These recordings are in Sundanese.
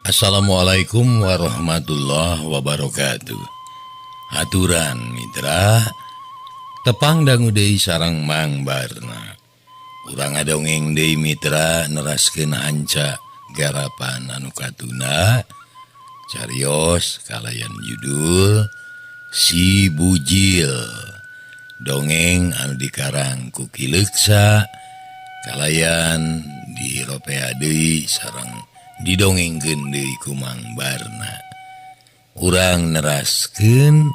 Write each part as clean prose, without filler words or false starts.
Assalamualaikum warahmatullahi wabarakatuh. Aturan Mitra tepang dangu deui sareng Mang Barna. Urang ngadongeng deui Mitra neraskeun hanca garapan anu katuna carios kalayan judul Si Bujil. Dongeng anu dikarang ku Ki Leuksa kalayan diropea deui sareng didongengkeun deui ku Mang Barna. Urang neraskeun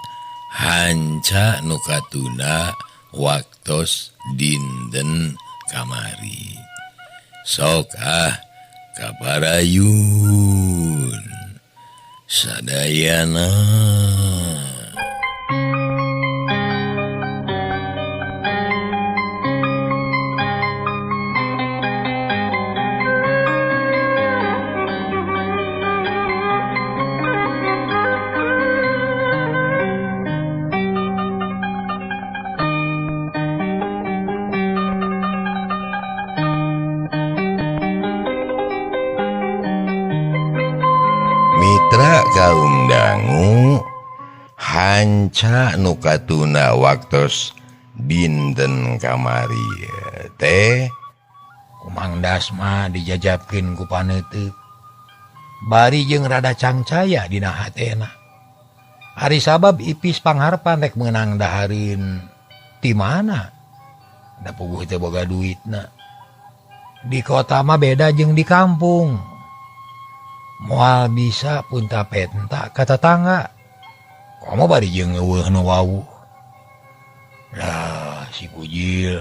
hanca nu katuna waktos dinten kamari. Sok ah kaparayun sadayana. Mitra kaum dangu hanca nu katuna waktos dinten kamari teh ku Mang Dasma dijajabkeun ku paneuteub bari jeung rada cangcaya dina hatena. Ari sabab ipis pangharpan rek meunang dahareun ti mana? Da puguh teh boga duitna. Di kota mah beda jeung di kampung. Moal bisa punta penta ka tetangga. Komo bari jeung eueuh nu wawuh. Lah si Bujil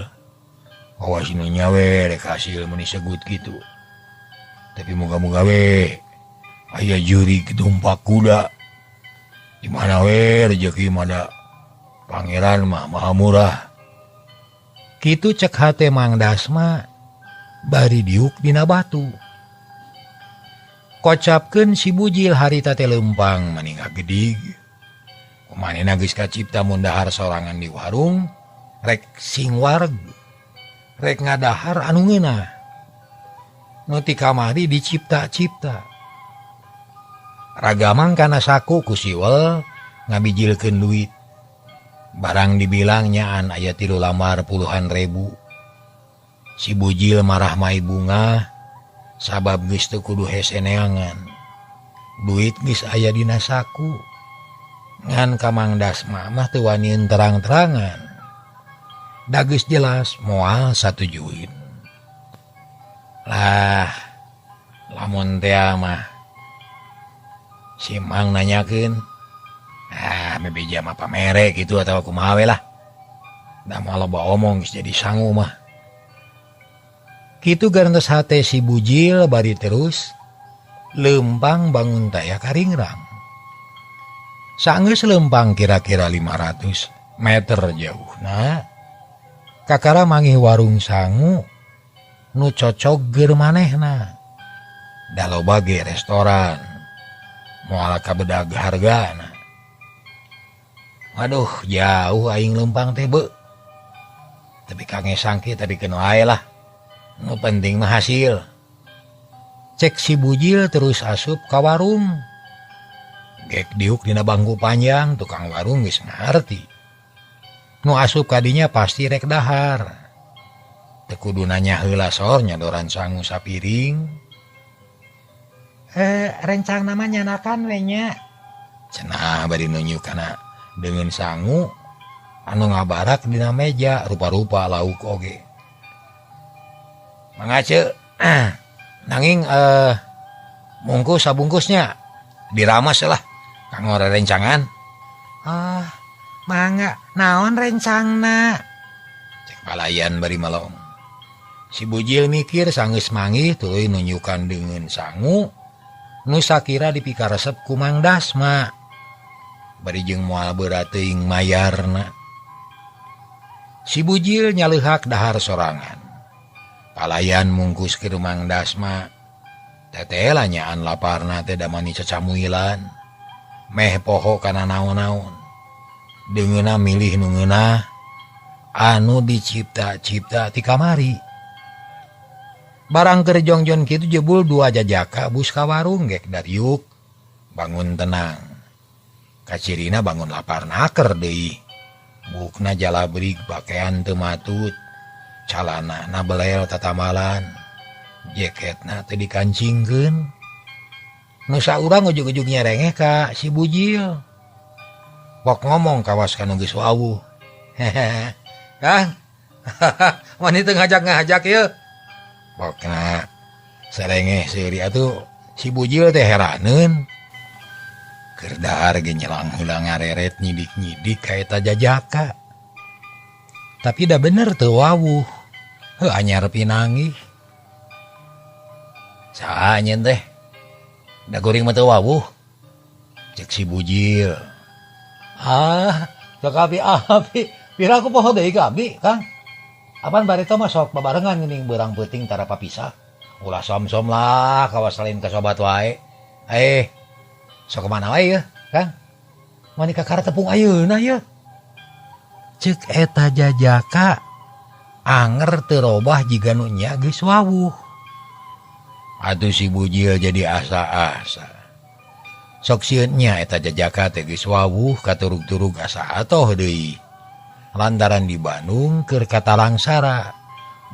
awas nu nyawe rek hasil meuni segut kitu. Tapi moga-moga we aya juri tumpak kuda. Di mana we rejeki mah da pangeran mah maha murah. Kitu cek hate Mang Dasma bari diuk dina batu. Kocapkeun si Bujil harita teh leumpang mani ngagedig. Kumanehna geus kacipta mun dahar sorangan di warung rek sing wareg rek ngadahar anu ngeunah. Nu ti kamari dicipta-cipta. Ragamang kana saku ku siwel ngabijilkeun duit. Barang dibilang nyaan aya 3 lamar puluhan ribu. Si Bujil marah mai bunga sabab geus teu kudu hese neangan. Duit geus aya dina saku. Ngan ka Mang Dasma mah teu wanian terang-terangan. Da geus jelas moal satujuin. Lah, lamun teh mah si Mang nanyakeun, ah bebeja mah pamere kitu atawa kumaha we lah. Da moal loba omong geus jadi sangu mah. Kitu garantos hate si Bujil bari terus leumpang bangun taya karingrang. Sanggeus leumpang kira-kira 500 meter jauhna, kakara mangih warung sangu nu cocok geur manehna. Da loba ge restoran, moal kabedag hargana. Waduh, jauh aing leumpang teh beuh. Tapi kange sangki tadi keun wae lah. Nu penting mah hasil. Cek si Bujil terus asup ka warung. Gek diuk dina bangku panjang, tukang warung geus ngarti. Nu asup kadinya pasti rek dahar. Teu kudu nanya heula sor nyodoran sangu sapiring. Rencang nama nyanakan we nya. Cenah bari nunjuk kana deungeun sangu anu ngabarak dina meja rupa-rupa lauk oge. Mangace nanging mungkus sabungkusnya diramas lah kanggo rencangan. Ah, mangga naon rencangna? Cek palayan bari melong. Si Bujil mikir sanggeus manggih tuluy nunjukan deungeun sangu nu sakira dipikaresep ku Mang Dasma. Bari jeung moal berat teuing mayarna. Si Bujil nyaleuhak dahar sorangan. Palayan mungkus ke Mang Dasma. Teteh nyaan laparna teh damani cacamuilan. Meh poho kana naon-naon. Deungeunna milih nu ngeunah anu dicipta-cipta ti kamari. Barang keur jongjon kitu jebul dua jajaka bus ka warung gek dariuk bangun tenang. Kacirina bangun lapar naker deui. Bukna jalabrig pakaian teu matut. Calana na belel tatamalan. Jaketna teu dikancingkeun. Nu saurang ujug-ujug nyerengeh ka si Bujil. Pok ngomong kawas ka nu geus wawuh. Hehehe. Kang. Mani teu ngajak-ngajak ieu. Pokna serengeh seuri atuh si Bujil teh heraneun. Keur dahar ge nyelang heula ngareret nyidik-nyidik ka eta jajaka. Tapi da bener teu wawuh. Heuh anyar pinanggih. Saha nyeun teh? Da goreng mah teu wawuh. Cek si Bujil. Ah, cek abi-abi. Pira aku poho deui ka abdi, Kang. Apan barito mah sok babarengan geuning beurang peuting tara papisah. Ulah som-som lah kawas lain ka sobat wae. Eh, sok mana wae yeuh, Kang? Mani kakara tepung ayeuna yeuh. Cek eta jajaka anger teu robah jiga nu nya geus wawuh. Atuh si Bujil jadi asa-asa. Sok sieun nya eta jajaka teh geus wawuh katurug-turug asa atoh deui. Lantaran di Bandung keur katalangsara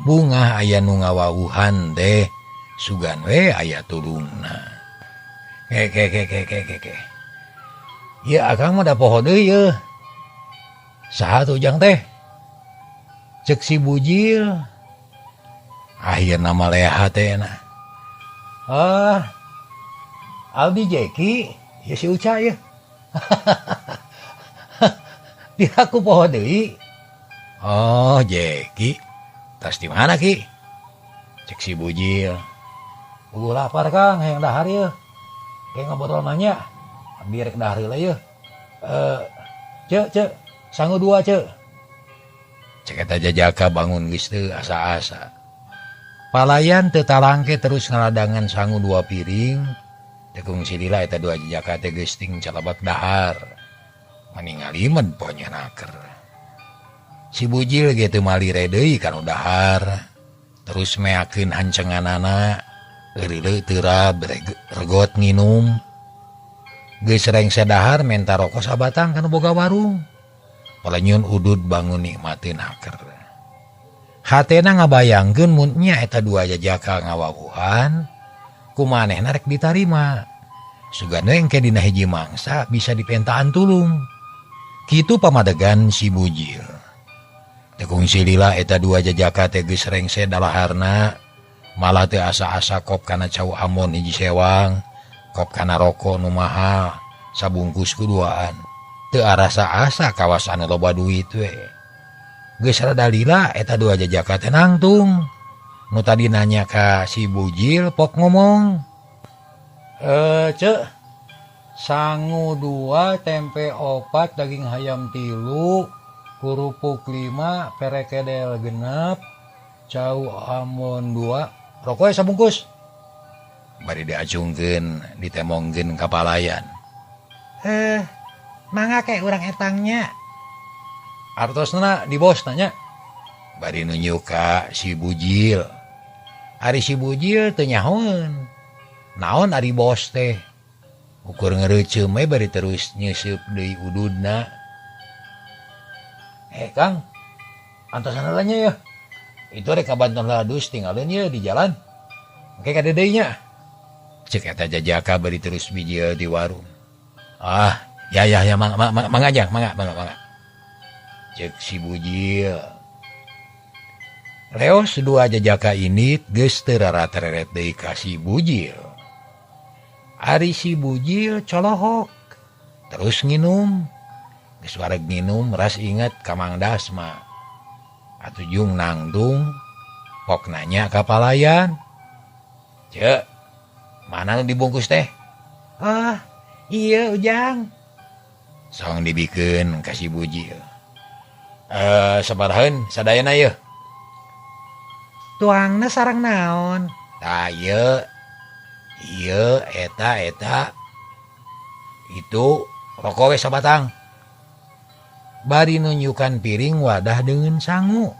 bungah aya nu ngawawuhan teh sugan we aya tulungna. Ke ke ke ke ke ke. Ieu akang mah da poho deui yeuh. Saha tuh ujang teh? Cek si Bujil. Akhirna mah leha teh na. Ah, Aldi Jeki, ya si Uca ya. Dia aku poho deui. Oh, Jeki. Tas di mana ki? Cek si Bujil. Uguh lapar Kang, hayang dahar yeuh. Kayak ngobrol nanya. Abdi rek dahar heula yeuh. Cek, cek, sangu dua cek. Cek eta jajaka bangun geus teu asa-asa. Palayan teu talangke terus ngaladangan sangu dua piring. Tekung silila eta dua jajaka teh geus ting calabak dahar. Maningalimen ponya naker. Si Bujil ge teu malire deui kana dahar. Terus meakeun hancenganana, eureuleuh teu regot nginum. Geus rengse dahar menta rokok sabatang kana boga warung. Palenyun udud bangun nikmatin naker. Hatena ngabayangkeun mun nya eta dua jajaka ngawawuhan, kumanehna rek ditarima. Sugan we engke dina hiji mangsa bisa dipentaan tulung. Kitu pamadegan si Bujil. Tekung silila eta dua jajaka teh geus rengse dalaharna, malah teu asa-asa kop kana cau amon hiji sewang, kop kana rokok nu mahal, sabungkus kuduaan. Teu arasa-asa kawas anu loba duit we. Geus rada lila eta dua jajaka teh nangtung. Nu tadi nanya ka si Bujil pok ngomong. Cek, sangu 2, tempe 4, daging hayam 3, kerupuk 5, perekedel 6, cau ambon 2, rokok sabungkus. Bari diacungkeun, ditemongkeun ka palayan. Mangga kayak urang etangnya. Artosna di bos nanya. Bari nunjuk ka si Bujil. Ari si Bujil teu nyahoeun. Naon ari bos teh? Ukur ngereuceum we bari terus nyeuseub deui ududna. Kang, antosan heula nya ya. Itu rek kabanten ladus tinggalin ye di jalan. Engke ka deui nya. Cek eta jajaka bari terus bijil di warung. Ah, ya ya ya mangga aja, mangga mangga mangga. Cek si Bujil. Leos dua jajaka ini geus teu raratereret deui ka si Bujil. Ari si Bujil colohok terus nginum. Geus wareg nginum ras inget ka Mang Dasma. Atuh jung nangtung pok nanya ka palayan. Cek, mana nu dibungkus teh? Ah, iya Ujang. Song dibikeun ka si Bujil. Sabaraheun sadayana yeuh. Tuangna sareng naon? Tah ieu. Ieu eta eta. Itu rokok we sabatang. Bari nunjukan piring wadah dengan sangu.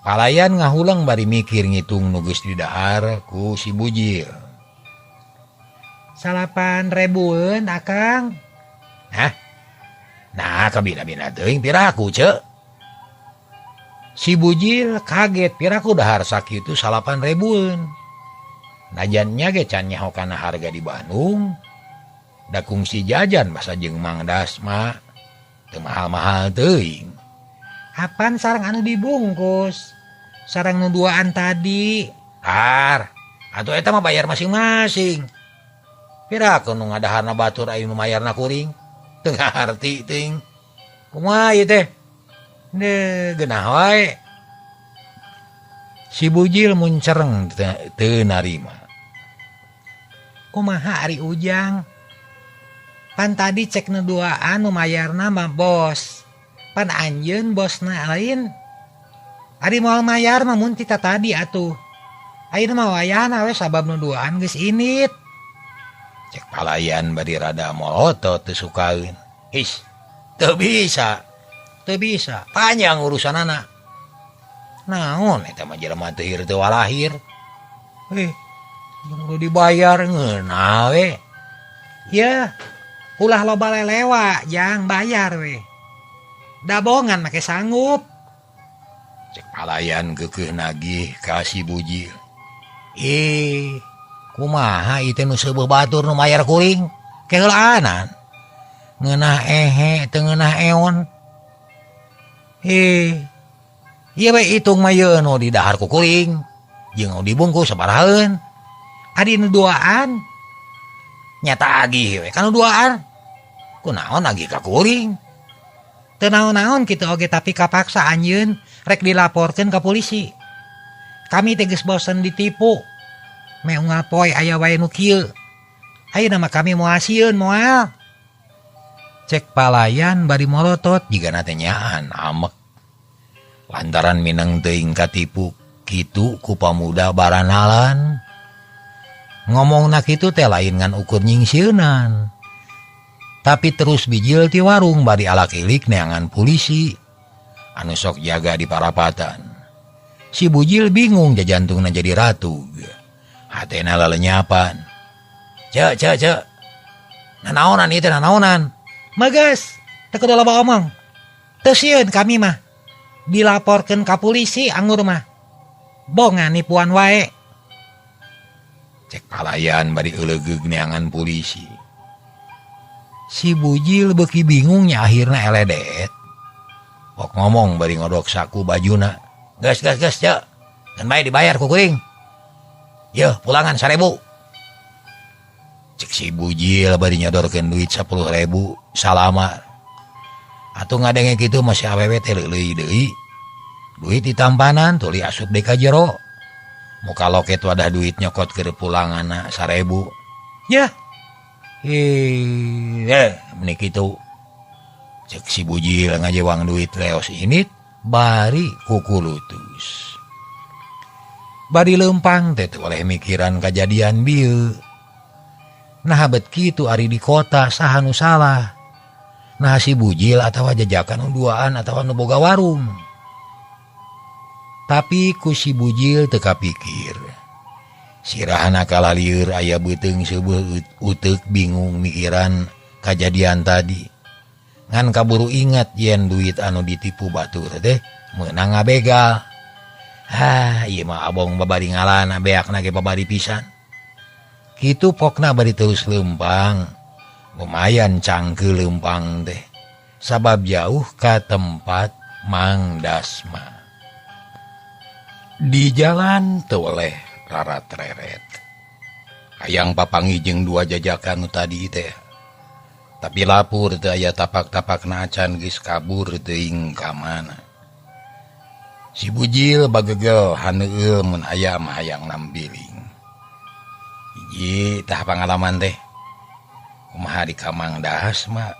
Palayan ngahulang bari mikir ngitung nu geus didahar ku si Bujil. 8 ribuan akang. Hah? Nah kabina-bina teuing piraku cek. Si Bujil kaget piraku dahar sakitu 8 ribuan. Najannya ge can nyaho kana harga di Bandung. Da kungsi jajan basa jeung Mang Dasma teu mahal-mahal teuing. Apan sarang anu dibungkus? Sarang nu duaan tadi. Har, atuh eta mah bayar masing-masing. Piraku nu ngadaharna batur aya nu mayarna kuring. Teu ngarti teuing. Kumaha ieu teh? Deuh, geunah wae. Si Bujil muncereng teu narima. Kumaha ari Ujang? Pan tadi cek nu duaan nu mayarna mah bos. Pan anjeun bosna lain. Ari moal mayar mah mun tita tadi atuh. Ayeuna mah wayahna we sabab nu duaan geus init. Cek palayan bari rada molotot teu sukaeun. His, teu bisa. Teu bisa, panjang urusanana. Naon eta mah jelema teu hir teu walahir. Jeung dibayar ngeunah we. Yeuh, ulah loba lelewa, jang bayar we. Dabongan make sanggup. Cek palayan keukeuh nagih ka si Bujil. Kumaha ieu teh nu seubeuh batur nu mayar kuring? Keheulaanan. Ngeunah ehe teu ngeunah eon. Ieu we hitung mah yeun nu didahar ku kuring jeung nu dibungkus sabarahaeun. Adi nu duaan nyata agih we ka nu duaan. Kunaon agih ka kuring? Teu naon-naon kitu oge tapi kapaksa anjeun rek dilaporkeun ka polisi. Kami teh geus bosen ditipu. Meh unggal poe aya wae nu kieu. Ayeuna mah kami moal sieun moal. Cek palayan bari molotot jigana teh nyaan amek. Lantaran mineng teuing katipu kitu ku pamuda baranalan. Ngomongna kitu teh lain ngan ukur nyingsieunan. Tapi terus bijil ti warung bari alak-ilik neangan polisi anu sok jaga di parapatan. Si Bujil bingung jajantungna jadi ratu. Hatena lalenyapan. Cek cek cek. Nanaonan ieu teh nanaonan. Magas, teu kudu loba omong. Teu sieun kami mah. Dilaporkeun ka polisi anggur mah. Bongan nipuan wae. Cek palayan bari eulegeug neangan polisi. Si Bujil beuki bingungnya akhirna eledet. Pok ngomong bari ngodok saku bajuna. Gas gas gas cek. Kan bae dibayar ku kuring. Yeuh, pulangan 1.000. Cek si Bujil bari nyodorkeun duit 10.000 salama. Atuh ngadenge kitu masih awewe teh leuleui deui. Duit ditampanan tuluy asup deui ka jero. Muka loket wadah duit nyokot keur pulanganna 1.000. Yah. Meni kitu. Cek si Bujil ngajewang duit leos init bari kukulutus. Bari leumpang teh teu oleh mikiran kajadian bieu. Nah bet kitu ari di kota saha nu salah. Nah si Bujil atawa jajakan nu duaan atawa nu boga warung. Tapi ku si Bujil teu kapikir. Sirahna kalalieur aya beuteung seubeuh uteuk bingung mikiran kajadian tadi. Ngan kaburu ingat yen duit anu ditipu batur teh meunang ngabegal. Ah, ieu mah abong babari ngalana beakna ge babari pisan. Kitu pokna bari terus leumpang. Lumayan cangkeul leumpang teh. Sabab jauh ka tempat Mang Dasma. Di jalan teu oleh rarat-reret. Hayang papanggih jeung dua jajakan nu tadi teh. Tapi lapur teu aya tapak-tapakna acan geus kabur teuing ka mana. Si Bujil bagegel haneueul mun aya mah hayang nambiling. Hiji tah pangalaman teh. Kumaha di ka Mang Dasma.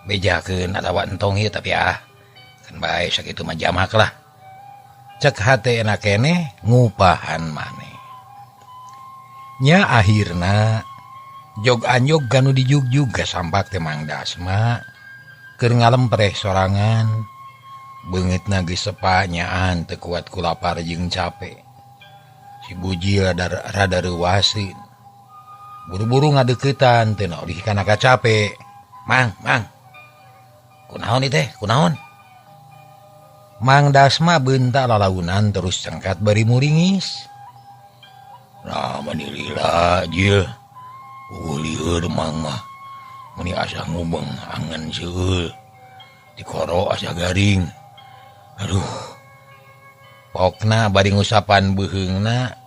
Bejakeun atawa entong ieu tapi ah kan bae sakitu mah jamak lah. Cek hate enak keneh ngupahan maneh. Nya akhirna jog anjog kanu dijugjug ka sampak teh Mang Dasma keur ngalempreh sorangan. Beungeutna geus sepanyaan teu kuat ku lapar jeung capek. Si Bujil rada reuwaseun. Buru-buru ngadeuketan teu nolih kana kacape. Mang, mang. Kunaon ieu teh? Kunaon? Mang Dasma beunta lalaunan terus cengkat bari muringis. Nah, mani lila jil. Lieur mang mah. Meni asa ngubeng angen seueul. Dikoro asa garing. Aduh. Pokna bari ngusapan beuheungna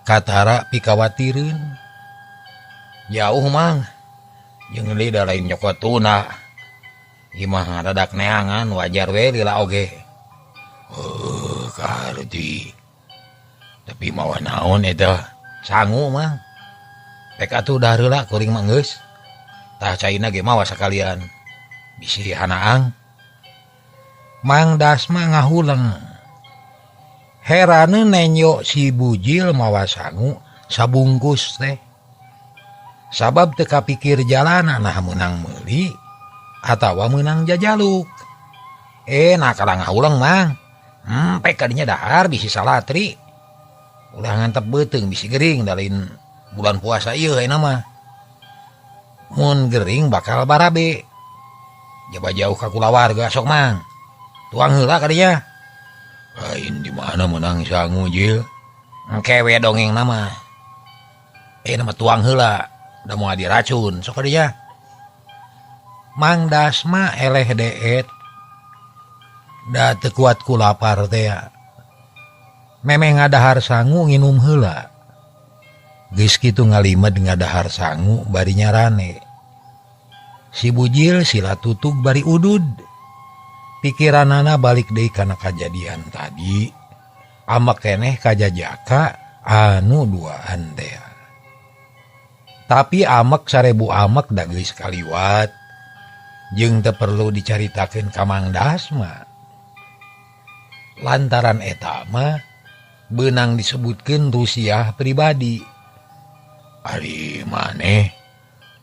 katara pikawatireun. Jauh mang. Jeung deui da lain nyokot tuna. Imah ngadadak neangan wajar we lila oge. Heuh, kaharti. Tapi mawa naon eta? Sangu mang. Rek atuh dahar heula kuring mah geus. Tah caina ge mawa sakalian. Bisi hanaang. Mang Dasma ngahuleng. Herane nenyo si Bujil mawa sangu sabungkus teh. Sabab teu kapikir jalana nah meunang meuli atawa meunang jajaluk. Nah kalah ngahuleng mang. Pek kadinya dahar bisi salatri. Ulah ngantep beuteung bisi gering da lain bulan puasa ieu ayeuna mah. Mun gering bakal barabe. Jaba jauh ka kulawarga sok mang. Tuang heula kadinya. Lain di mana menang sangu jil. Engke we dongeng nama. Nama tuang heula, da moal diracun sok kadinya. Mang Dasma eleh deet. Da teu kuat ku lapar teh. Memeh ngadahar sangu nginum heula. Geus kitu ngalimed ngadahar sangu bari nyarane. Si Bujil sila tutug bari udud. Pikiranana balik deui kana kajadian tadi. Amek keneh kajajaka anu duaan teh. Tapi amek sarebu amek da geus kaliwat. Jeung teu perlu dicaritakeun ka Mang Dasma. Lantaran eta mah beunang disebutkeun rusiah pribadi. Ari maneh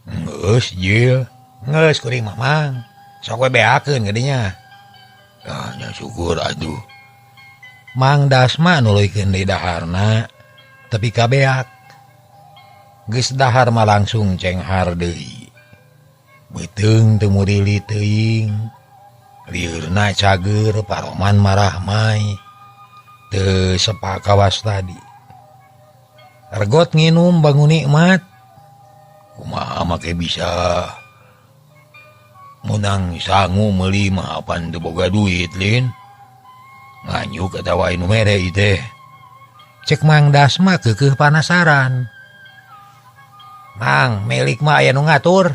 geus jil. Geus kuring mah mang. Sok we beakeun geudinya. Ah, nya syukur atuh. Mang Dasma nuluykeun deui daharna tepi ka beak. Geus dahar mah langsung cenghar deui. Beuteung teu murili teuing. Liurna cager paroman marahmai. Teu sepa kawas tadi. Ergot nginum bangun nikmat. Kumaha make bisa menang sangu meuli mah apan teu boga duit lin. Nganyuk atawa anu mere ieu teh. Cek Mang Dasma keukeuh panasaran. Mang, milik mah aya nu ngatur.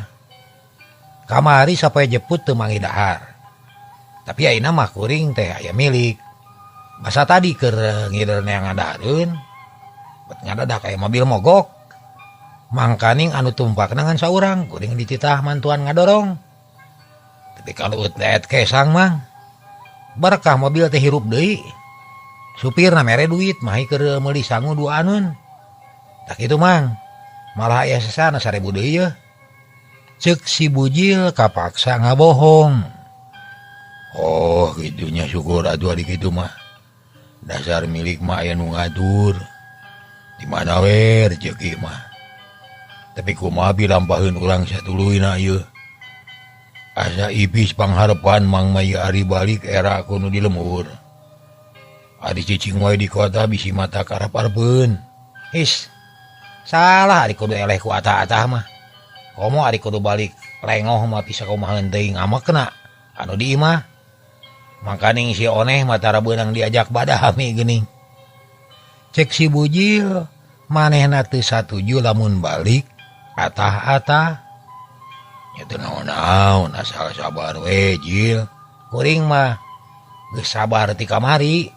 Kamari sapoe jeput teu mangi dahar. Tapi ayeuna mah kuring teh aya milik. Masa tadi keur ngider neangan dahareun. Bet ngadadak aya mobil mogok. Mangkaning anu tumpakna ngan saurang, kuring dititah mantuan ngadorong. Tapi kalau utlet kesang mang. Berkah mobil teh hirup deui. Supirna mere duit mahi keur meuli sangu dua aneun. Tak kitu mang. Malah aya sesana 1000 deui yeuh. Ceuk si Bujil kapaksa ngabohong. Oh, kitunya syukur atuh ari kitu mah. Dasar milik mah aya nu ngatur. Di mana we rejeki mah. Tapi kumaha bilampaheun urang satuluyna ieu. Asa ibis pangharepan mang mah ieu ari balik era kudu di lembur. Ari cicing wae di kota bisi mata karep-arepeun. His. Salah ari kudu eleh ku atah-atah mah. Komo ari kudu balik lengoh mah bisa kumaha teuing amekna anu di imah. Mangkaning si oneh mah tara beunang diajak badami geuning. Cek si Bujil manehna teu satuju lamun balik atah-atah. Nya teu naon-naon asal sabar we jil. Kuring mah geus sabar ti kamari.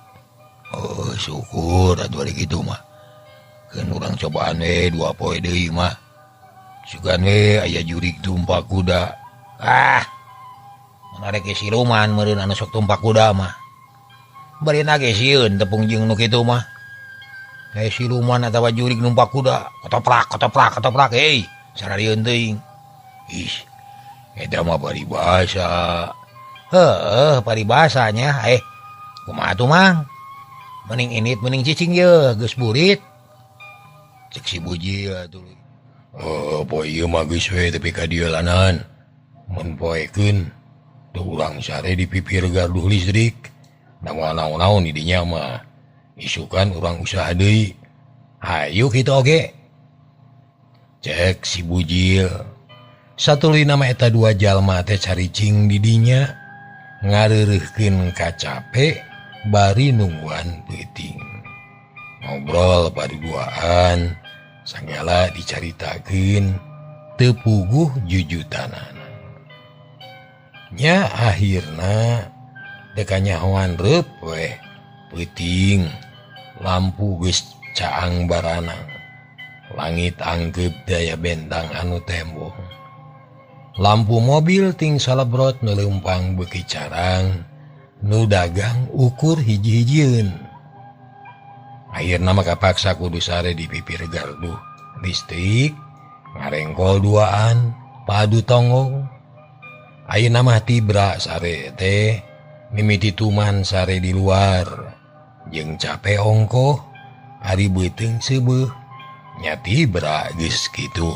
Oh, syukur atuh ari kitu mah. Keun urang cobaan we 2 poe deui mah. Sugan we aya jurig tumpak kuda. Ah. Mun arek siluman meureun anu sok tumpak kuda mah. Barina ge sieun tepung jeung nu kitu mah. Kayak siluman atawa jurig numpak kuda, kotoprak kotoprak kotoprak hei, sararieun teuing. Ih, eta mah paribasa. Heuh paribasanya kumaha tuh Mang? Mending init mending cicing ye geus burit. Cek si Bujil atuh. Oh, poe ieu mah geus we tepi ka dieu lanan. Mun poekeun teu urang sare di pipir gardu listrik. Da moal naon-naon di dinya mah. Isukan urang usaha deui. Hayu kitu oge. Cek si Bujil. Satuluyna mah eta dua jalma teh caricing di dinya. Ngareureuhkeun kacape bari nungguan peuting. Ngobrol paduduaan sagala dicaritakeun teu puguh jujutanana. Nya akhirna teu kanyahoan reup weh peuting lampu geus caang baranang. Langit anggeup daya bentang anu tembong. Lampu mobil ting salebrot nu leumpang beuki carang nu dagang ukur hiji-hijieun. Akhirna mah kapaksa kudu sare di pipir gardu listrik ngarengkol duaan padu tonggong. Ayeuna mah tibra sare teh mimiti tuman sare di luar jeung cape ongkoh ari beuteung seubeuh nya tibra geus kitu.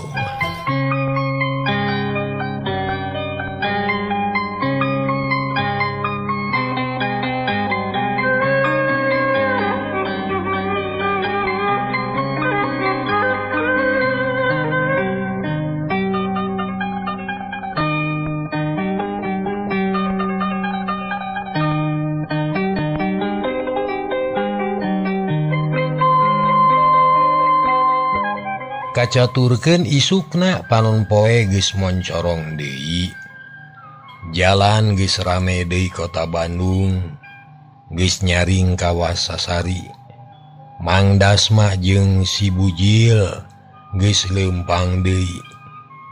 Kacaturkeun isukna panon poe geus moncorong deui. Jalan geus rame deui kota Bandung, geus nyaring kawasasari. Mang Dasma jeung si Bujil geus leumpang deui.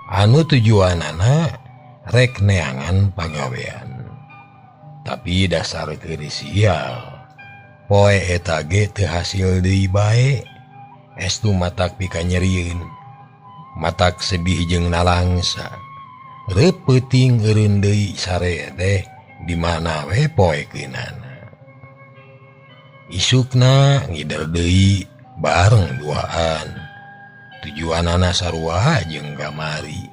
Anu tujuanana rek neangan pagawean. Tapi dasar keur sial, poe eta ge teu hasil deui bae. Estu matak pika nyerieun, matak sedih jeung nalangsa. Reup peuting eureun deui sare teh di mana we poekeunana. Isukna ngider deui bareng duaan. Tujuanana sarua jeung kamari.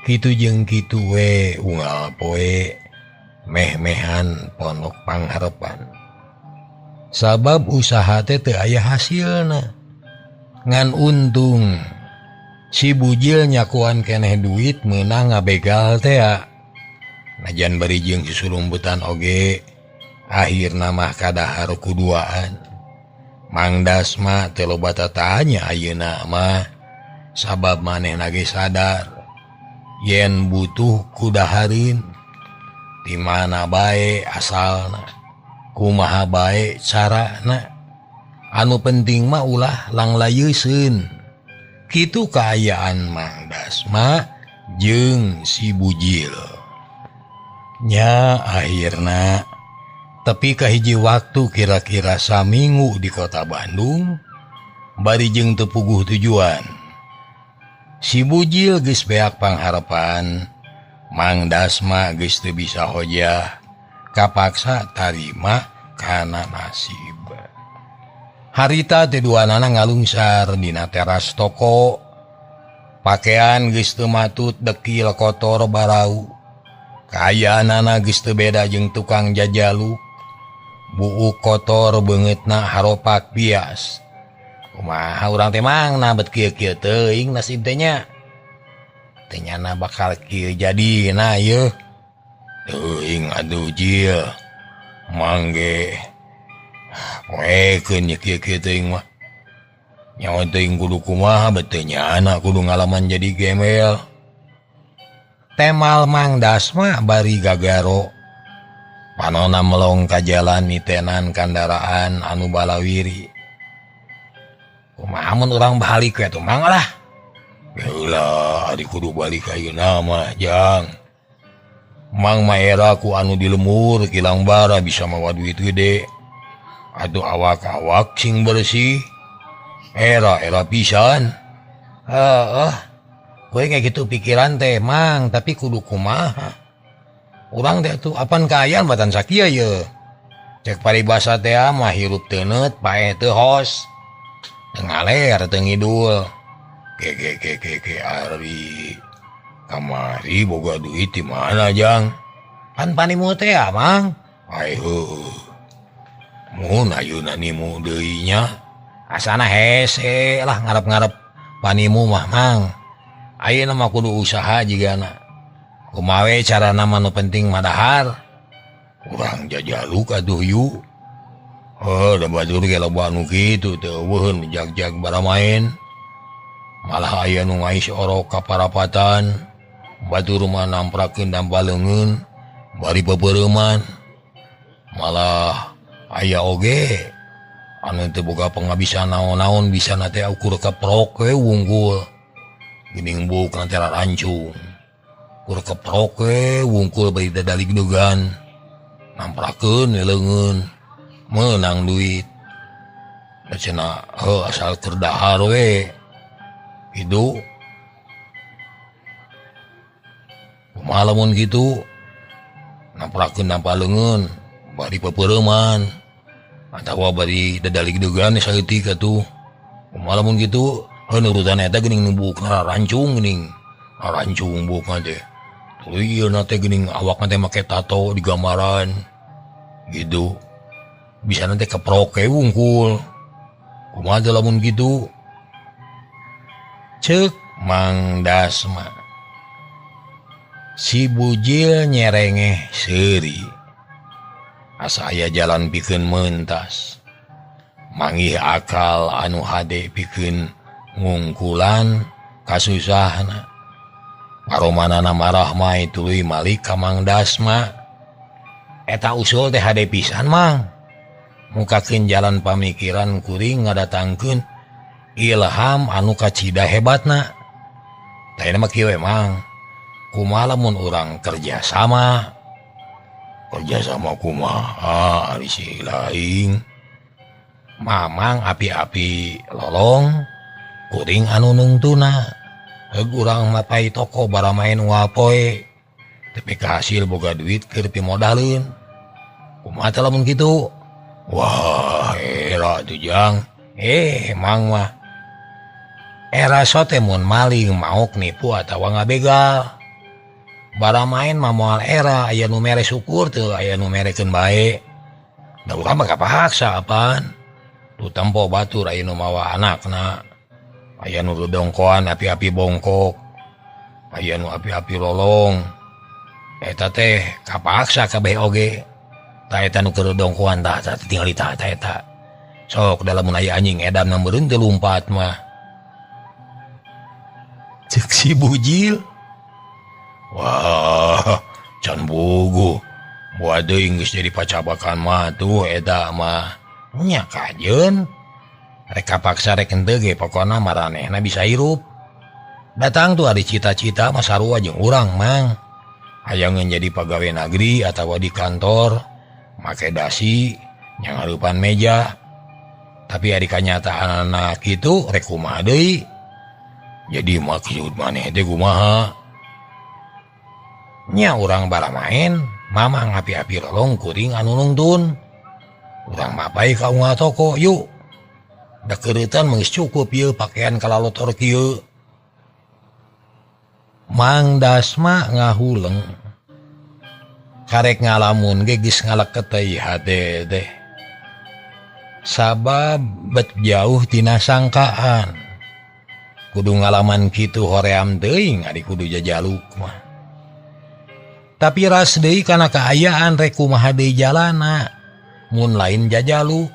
Kitu jeung kitu we unggal poe meh-mehan ponok pangharepan. Sabab usaha teh teu aya hasilna. Ngan untung si Bujil nyakuan keneh duit meunang ngabegal tea. Najan bari jeung susulumbutan oge akhirna mah kadahar kuduaan. Mang Dasma teu loba tatanya ayeuna mah sabab manehna ge sadar yen butuh kudaharin di mana bae asalna kumaha bae carana. Anu penting mah ulah langlayeuseun. Kitu kaayaan Mang Dasma jeung si Bujil. Nya akhirna tepi ka hiji waktu kira-kira saminggu di kota Bandung bari jeung teu puguh tujuan. Si Bujil geus beak pangharepan, Mang Dasma geus teu bisa hojah, kapaksa tarima kana nasib. Harita teh duanana ngalungsar dina teras toko. Pakean geus teu matut dekil kotor barau. Kaayaanana geus teu beda jeung tukang jajaluk. Buuk kotor beungeutna haropak bias. Kumaha urang teh mangna bet kieu-kieu teuing nasib teh nya. Teh nyana bakal kieu jadina yeuh. Teuing atuh Jil. Mangge poekeun nya kieu-kieu teuing mah. Nyawa teuing kudu kumaha bet teu nyana kudu ngalaman jadi gembel. Temal Mang Dasma bari gagaro. Panona melong ka jalan nitenan kandaraan anu balawiri. Kumaha mun urang balik we atuh Mang lah. Geulah ari kudu balik ayeuna mah Jang. Mang mah era ku anu di lemur kilang bara bisa mawa duit gede. Aduh awak-awak sing bersih. Era-era pisan. Heeh. Gue kayak gitu pikiran teh Mang, tapi kudu kumaha. Urang teh atuh apan kaayaan batan sakieu ye. Cek paribasa teh mah hirup teuneut paeh teu hos. Teu ngaler teu ngidul. Ge ge ge ge ge ari kamari boga duit di mana jang? Pan panimu teh Mang. Ai heueuh. Mun ayeuna nimu deui nya. Asana hese lah ngarep-ngarep panimu mah Mang. Ayeuna mah kudu usaha jigana. Kumaha we carana mah nu penting mah dahar. Urang jajaluk atuh yu. Heuh da batur ge loba anu kitu teu eueuheun jag-jag baramaen. Malah aya nu ngais orok ka parapatan. Batur mah namprakeun dampa leungeun bari bebereuman. Malah aya oge anu teu boga pengabisan naon-naon bisa na teh ukur keprok we wungkul. Geuning buuk na teh rarancung. Ukur keprok we wungkul bari dadaligdegan. Namprakeun we leungeun meunang duit. Da cenah heuh asal keur dahar we. Kitu. Kumaha lamun kitu? Namprakeun nampa leungeun bari pepereuman atawa bari dadaligdegan saeutik atuh. Kumaha lamun kitu? Heuh nurutan eta geuning nu buukna rarancung geuning. Rarancung buukna teh. Tuluy ieu na teh geuning awakna teh make tato di gambaran. Gitu. Bisa nanti keprok we wungkul. Kumaha teh lamun kitu? Ceuk Mang Dasma. Si Bujil nyerengeh seuri. Asa aya jalan pikeun mentas. Manggih akal anu hade pikeun ngungkulan kasusahna. Paromanana marah mai tuluy malik ka Mang Dasma. Eta usul teh hade pisan Mang. Mukakeun jalan pamikiran kuring ngadatangkeun ilham anu kacida hebatna. Tah mah kieu we Mang. Kumaha lamun urang kerja sama? Kerja sama kumaha ari si laing. Mamang api-api lolong kuring anu nungtuna. Heug urang mapai toko baramaen unggal poe. Tapi kahasil boga duit keur pimodaleun. Kumaha teh lamun kitu? Wah, era tuh jang. Mang mah. Era sote mun maling maok nipu atawa ngabegal. Baramaen mah moal era aya nu mere syukur teu aya nu merekeun bae. Da urang mah kapaksa apaan. Tu tempo batur aya nu mawa anakna. Aya nu dongkoan api-api bongkok. Aya nu api-api lolong. Eta teh kapaksa kabeh oge. Tah eta nu keur dongkoan tah tah tingali tah tah eta. Sok da lamun aya anjing edan meureun teu lumpat mah. Ceuk si Bujil. Wah, can bugu. Buat deui geus jadi pacabakan mah tuh eta mah. Nya kajeun. Rek kapaksa rek henteu ge pokona maranehna bisa hirup. Datang tuh ari cita-cita mah sarua jeung urang Mang. Hayang jadi pagawe nagri atawa di kantor make dasi nyanghareupan meja. Tapi ari kanyataanna kitu rek kumaha deui? Jadi maksud maneh teh kumaha? Nya urang baramaen, mamang api-api lolong kuring anu nungtun. Urang mapai ka unggal toko yuk. Da keureutan mah geus cukup ieu pakaian kalalotor kieu. Mang Dasma ngahuleng. Karek ngalamun ge geus ngaleket teh hate teh. Sabab bet jauh tina sangkaan. Kudu ngalaman kitu hoream teuing ari kudu jajaluk mah. Tapi ras deui kana kaayaan rek kumaha deui jalana. Mun lain jajaluk.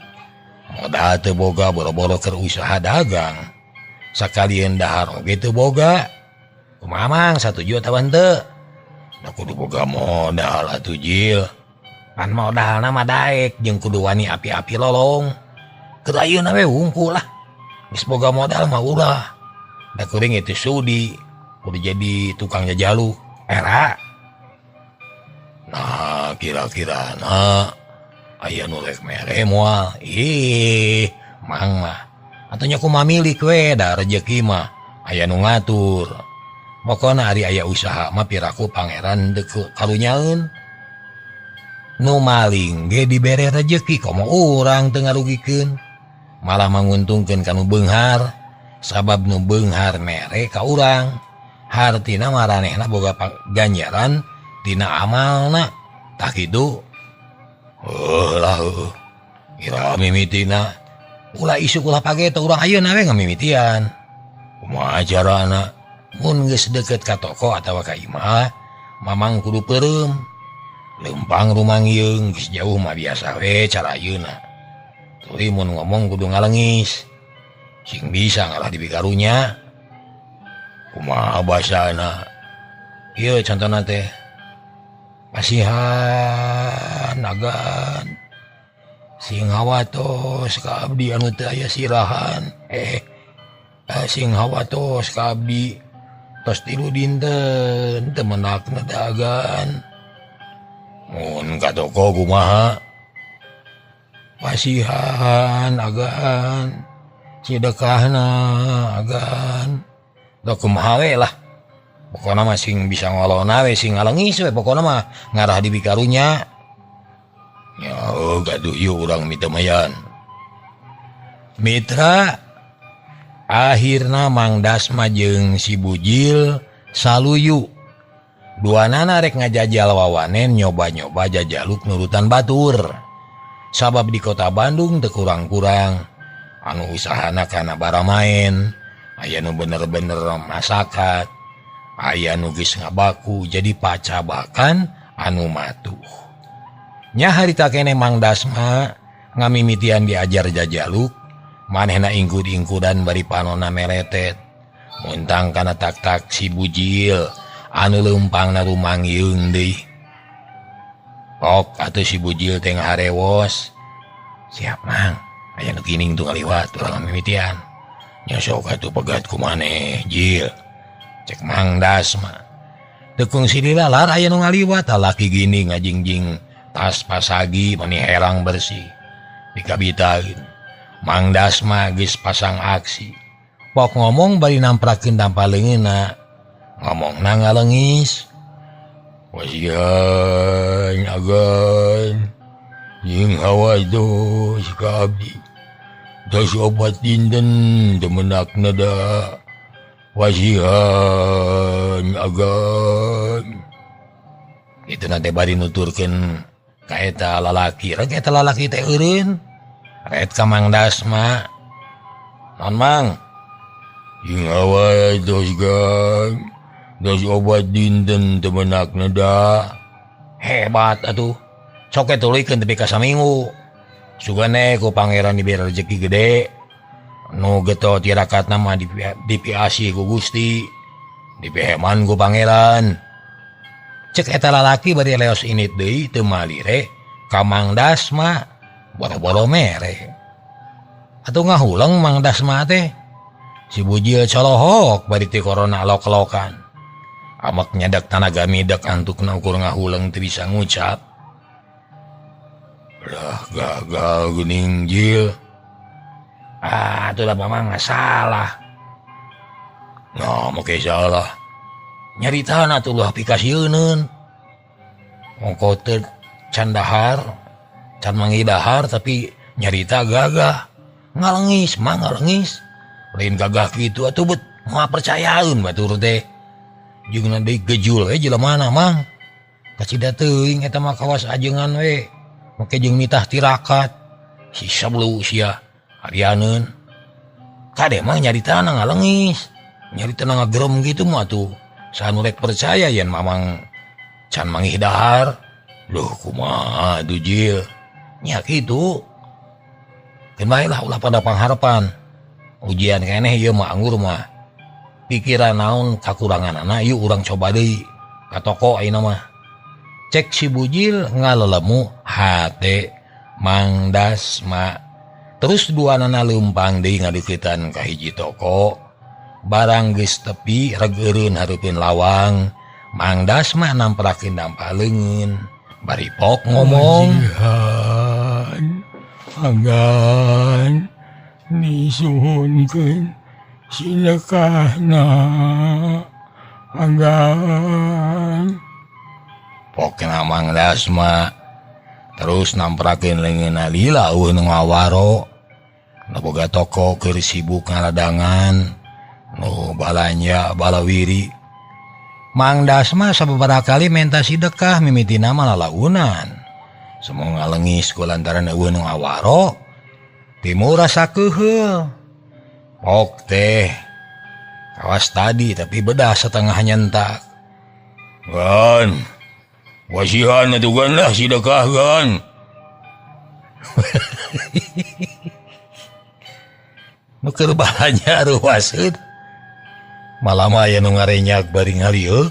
Modal teu boga boro-boro keur usaha dagang. Sakalieun dahar oge teu boga. Kumaha Mang satuju atawa henteu? Da kudu boga modal atuh Jil. Pan modalna mah daek jeung kudu wani api-api lolong. Keur ayeuna we wungkul lah. Geus boga modal mah ulah. Da kuring itu sudi kudu jadi tukang jajaluk. Era. Nah, kira-kira na aya nu rek mere moal. Ih, Mang mah. Atuh nya kumaha milik we da rejeki mah aya nu ngatur. Pokona ari aya usaha mah piraku pangeran deuk karunyaeun. Nu maling ge dibere rejeki komo urang teu ngarugikeun. Malah manguntungkeun ka nu beunghar sabab nu beunghar mere ka urang. Hartina maranehna boga ganjaran tina amalna. Tah kitu. Heuh lah heuh. Ira mimitina ulah isuk ulah pageto urang ayeuna we ngamimitian. Kumaha carana? Mun geus deukeut ka toko atawa ka imah, mamang kudu peureum. Lempang rumangieung geus jauh mah biasa we cara ayeuna. Tuluy mun ngomong kudu ngalengis. Sing bisa ngalah dipikarunya. Kumaha basana? Ieu contona teh. Pasihan agan. Sing hawatos ka abdi anu teu aya sirahan. Sing hawatos ka abdi tos 3 dinten teu menakna dagan. Mun ka toko kumaha? Pasihan agan, sedekahna agan. Da kumaha we lah. Pokona mah sing bisa ngolona we sing ngalengis we pokona mah ngarah di bikarunya. Ya gaduh ieu urang mitemayan. Mitra akhirna Mang Dasma jeung si Bujil saluyu. Duanana rek ngajajal wawanen nyoba-nyoba jajaluk nurutan batur. Sabab di kota Bandung teu kurang-kurang anu usahana kana baramaen, aya nu bener-bener masakat, aya nu geus ngabaku jadi pacabakan anu matuh. Nya harita keneh Mang Dasma ngamimitian diajar jajaluk, manehna ingkud-ingkudan bari panona meletet. Muntang kana tak-tak si Bujil anu leumpangna rumangieung deui. Ok atuh si Bujil teh ngaharewos. Siap Mang, aya nu kining tuh ngaliwat urang mimitian. Nya sok atuh pegat ku maneh, Jil. Cek Mang Dasma. Teu kungsi dilalar aya nu ngaliwat lalaki gini ngajingjing tas pasagi mani herang bersih. Dikabitaeun. Mang Dasma geus pasang aksi. Pok ngomong bari namprakeun dampa leungeunna. Ngomongna ngalengis. Wasian agan jeung hawados ka abdi. Tos opat dinten teu menakna da. Wasian agan. Itu nanti bari nuturkeun ka eta lalaki. Rek eta lalaki teh eureun. Ret ka Mang Dasma. Naon Mang? Jeung hawados gang. Dos obat dinten teu menakna da. Hebat atuh. Sok we tuluykeun tepi ka saminggu. Sugane ku pangeran dibere rejeki gede. Nu geto tirakatna mah dipiasi ku Gusti. Dipeheman ku pangeran. Cek eta lalaki bari leos init deui teu malire ka Mang Dasma boro-boro mere. Atuh ngahuleng Mang Dasma teh. Si Bujil colohok bari ti korona lok-lokan. Amak nyadak tanaga midak antukna ukur ngahuleng teu bisa ngucap. Lah gagal geuning Jil. Ah atuh lah Mamang salah. Nah make salah. Nyaritana atuh ulah pikasieun. Ongko teu can dahar, can mangidahar tapi nyarita gagah. Ngalengis mah ngalengis. Lain gagah kitu atuh bet moal percayaeun batur teh. Jeung deui gejul we jelema Mang. Kacida teuing eta mah kawas ajengan we. Make jeung nitah tirakat. Si sablu sia arianeun. Kade mah nyaritana ngalengis. Nyaritana ngagerem kitu mah atuh. Sanu rek percaya yen Mamang can mangih dahar. Loh kumaha atuh Jil. Nya kitu. Keun bae lah ulah pada pangharepan. Ujian keneh ieu mah anggur mah. Pikiran naon kakuranganana yuk urang coba deui ka toko ayeuna mah. Cek si Bujil ngalelemu hate Mang Dasma. Terus duanana leumpang deui ngadeuketan ka hiji toko. Barang geus tepi reg eureun hareupeun lawang. Mang Dasma namprakeun dampa leungeun. Bari pok ngomong. Agan nisuhunkeun silekahna agan. Pokna Mang Dasma Terus namprakeun leungeunna lila eueuh nu ngawaro. Nu boga toko keur sibuk ngaladangan, nu balanja balawiri. Mang Dasma sababaraha kali menta sidekah mimitina mah lalaunan. Semua ngalengis ku lantaran eueuh nu ngawaro. Timur rasa keuheul. Pok teh kawas tadi tapi bedah setengah nyentak. Gan, wasihan atuh gan lah sidekah gan. Nu keur balanja ruwaseun. Malah mah aya nu ngarenyak bari ngalieuk.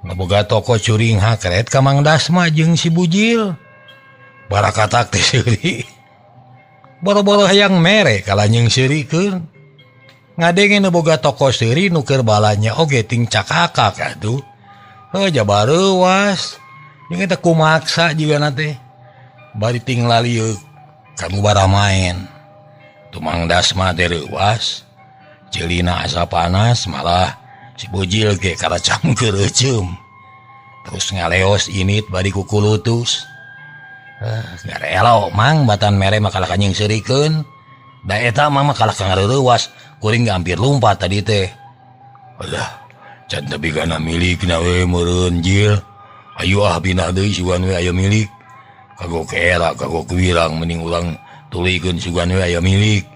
Nu boga toko curing hakret ka Mang Dasma jeung si Bujil. Barakatak teh seuri. Boro-boro hayang mere kalanyeng seurikeun. Ngadenge nu boga toko seuri nu keur balanja oge ting cakakak atuh. Heuh jabar reuwas. Jeung eta kumaksa jigana teh. Bari ting lalieuk ka nu baramaen. Tu Mang Dasma teh reuwas. Ceulina asa panas malah si Bujil ge karacam keureeceum. Terus ngaleos init bari kukulutus. Garelo Mang batan mere mah kalah kanyeng seurikeun. Da eta mah kalah ka ngareuwas, kuring ge hampir lumpat tadi teh. Alah, can tepi kana milikna we meureun Jil. Ayo ah pindah deui sugan we aya milik. Kagok era, kagok wirang mending urang tuluykeun sugan we aya milik.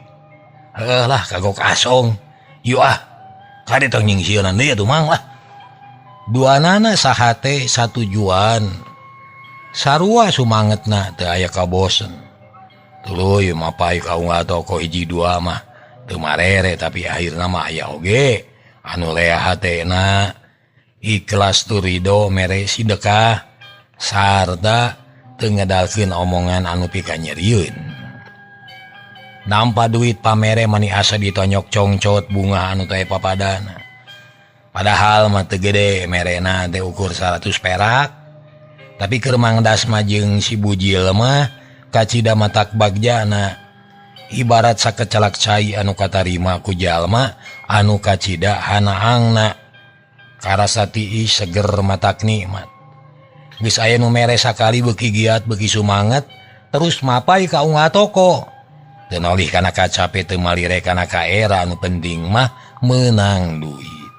Heuh lah kagok asong. Yuk ah, kade tong nyingsieunan deui atuh Mang lah. Duanana sahate satujuan. Sarua sumangetna teu aya kabosen. Tuluy mapay ka unggal toko hiji dua mah teu marere tapi akhirna mah aya oge anu lea hatena ikhlas tur ridho mere sidekah sarta teu ngedalkeun omongan anu pikanyerieun. Nampa duit pamere mani asa ditonyok congcot bunga anu teh papadana. Padahal mah teu gede merena teh ukur 100 perak. Tapi keur Mang Dasma jeung si Bujil mah kacida matak bagjana. Ibarat sakecelak cai anu katarima ku jalma anu kacida hanaangna. Karasa tiis seger matak nikmat. Geus aya nu mere sakali beuki giat beuki sumanget terus mapai ka unggal toko. Teu nolih kana kacape teu malire kana kaera anu penting mah meunang duit.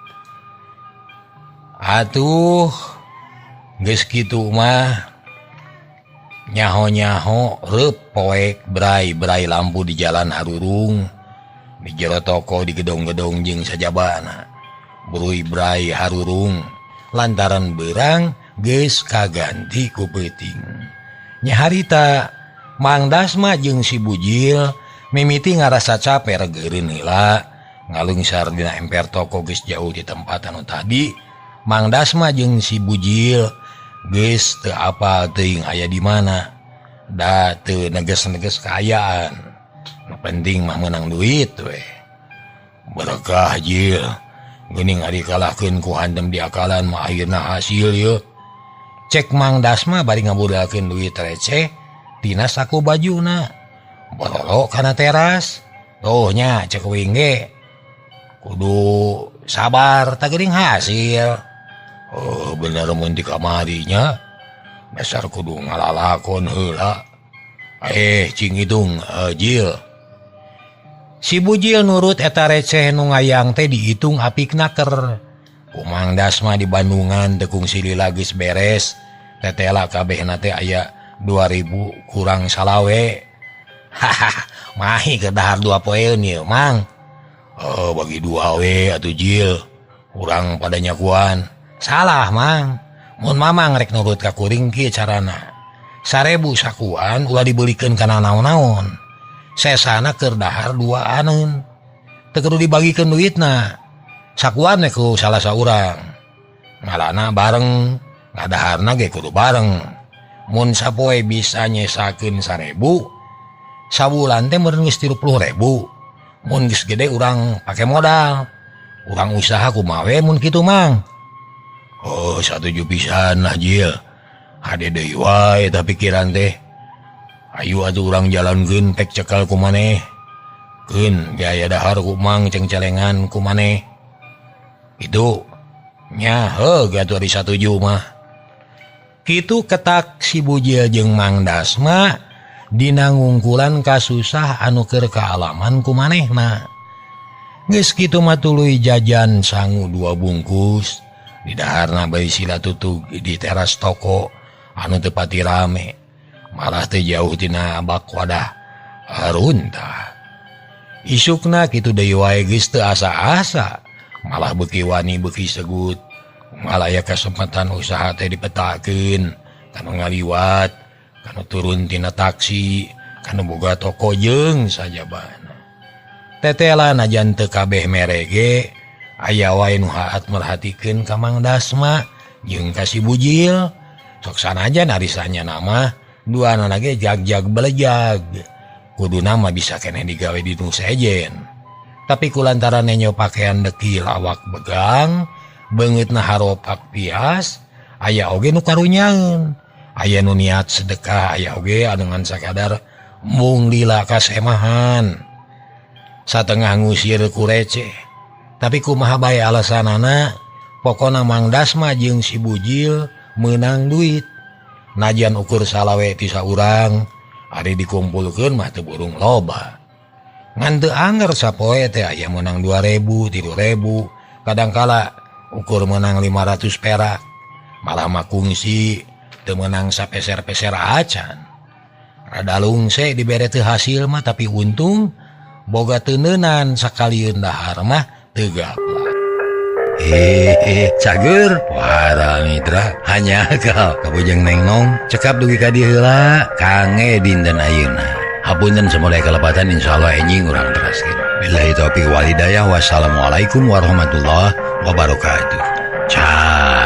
Atuh geus kitu mah nyaho-nyaho reup poek brai-brai lampu di jalan harurung di jero toko di gedong-gedong jeung sajabana. Bruy-brai harurung lantaran beurang geus kaganti ku peuting. Nya harita Mang Dasma jeung si Bujil mimiti ngarasa cape regeureun heula ngalungsar dina emper toko geus jauh di tempat anu tadi. Mang Dasma jeung si Bujil geus teu apal teuing aya di mana. Da teu neges-neges kaayaan. Nu penting mah meunang duit we. Berkah Jil. Geuning ari kalahkeun ku handem diakalan mah akhirna hasil yeuh. Cek Mang Dasma bari ngabudalkeun duit receh tina saku bajuna. Bororo kana teras. Tuh nya cek uing ge. Kudu sabar tah geuning hasil. Oh bener mun di kamarinya. Dasar kudu ngalalakon heula. Cing hitung Jil. Si Bujil nurut eta receh nu ngayang teh dihitung apik naker. Ku Mang Dasma di Bandungan teu kungsi lila geus beres. Tetela kabehna teh aya 2000 kurang salawe. Hahaha, mahi keur dahar 2 poeun ieu, Mang. Oh, bagi 2 we atuh Jil. Urang pada nyakuan. Salah, Mang. Mun Mamang rek nurut ka kuring kieu carana. 1000 sakuan ulah dibelikeun kana naon-naon. Sesana keur dahar 2aneun. Teu kudu dibagikeun duitna. Sakuan we ku salah saurang. Ngalana bareng, ngadaharna ge kudu bareng. Mun sapoe bisa nyesakeun 1000, sabulan teh meureun geus 30.000. Mun geus gede urang pake modal. Urang usaha kumaha we mun kitu, Mang. Oh, satuju pisan lah Jil. Hade deui wae eta pikiran teh. Ayu atuh urang jalankeun pek cekal ku maneh. Keun biaya dahar ku Mang cengcelengan ku maneh. Itu nya heuh atuh ari satuju mah. Kitu ketak si Bujil jeung Mang Dasma dina ngungkulan kasusah anu keur kaalaman ku manehna. Geus kitu mah tuluy jajan sangu 2 bungkus di daharna bae sila tutug di teras toko anu teu pati rame. Malah teu jauh tina bak wadah runtah. Isukna kitu deui wae geus teu asa-asa, malah beuki wani beuki segut. Malah aya kesempatan usaha teh dipetakeun kanu ngaliwat, kanu turun tina taksi, kanu boga toko jeung sajabana. Tetela najan teu kabeh merege, aya wae nu haat merhatikeun ka Mang Dasma jeung ka si Bujil. Sok sanajan arisanya nama duanana ge jag-jag belejag. Kuduna mah bisa keneh digawe di nu sejen. Tapi kulantaran nenyo pakaian dekil awak begang, beungeutna haropak pias, aya oge nu karunyaeun. Aya nu niat sedekah, aya oge anu ngan sakadar mung lila kasemahan. Satengah ngusir ku receh. Tapi kumaha bae alasanana, pokona Mang Dasma jeung si Bujil meunang duit. Najan ukur salawe ti saurang, ari dikumpulkeun mah teu burung loba. Ngan teu anger sapoe teh aya meunang 2.000, 3.000, kadangkala ukur menang 500 perak. Malah mah kungsi teu meunang sapeser-peser acan. Rada lungse dibere teu hasil mah tapi untung boga teuneunan sakalieun dahar mah teu gaplak. Cager para mitra hanya kal kabujeng nengnong cekap dugi ka dieu heula kange dinten ayeuna. Hapunten samudaya kalepatan, insyaallah enjing urang teraskeun. Billahi taufiq wal hidayah, wassalamualaikum warahmatullahi wabarakatuh. Ciao.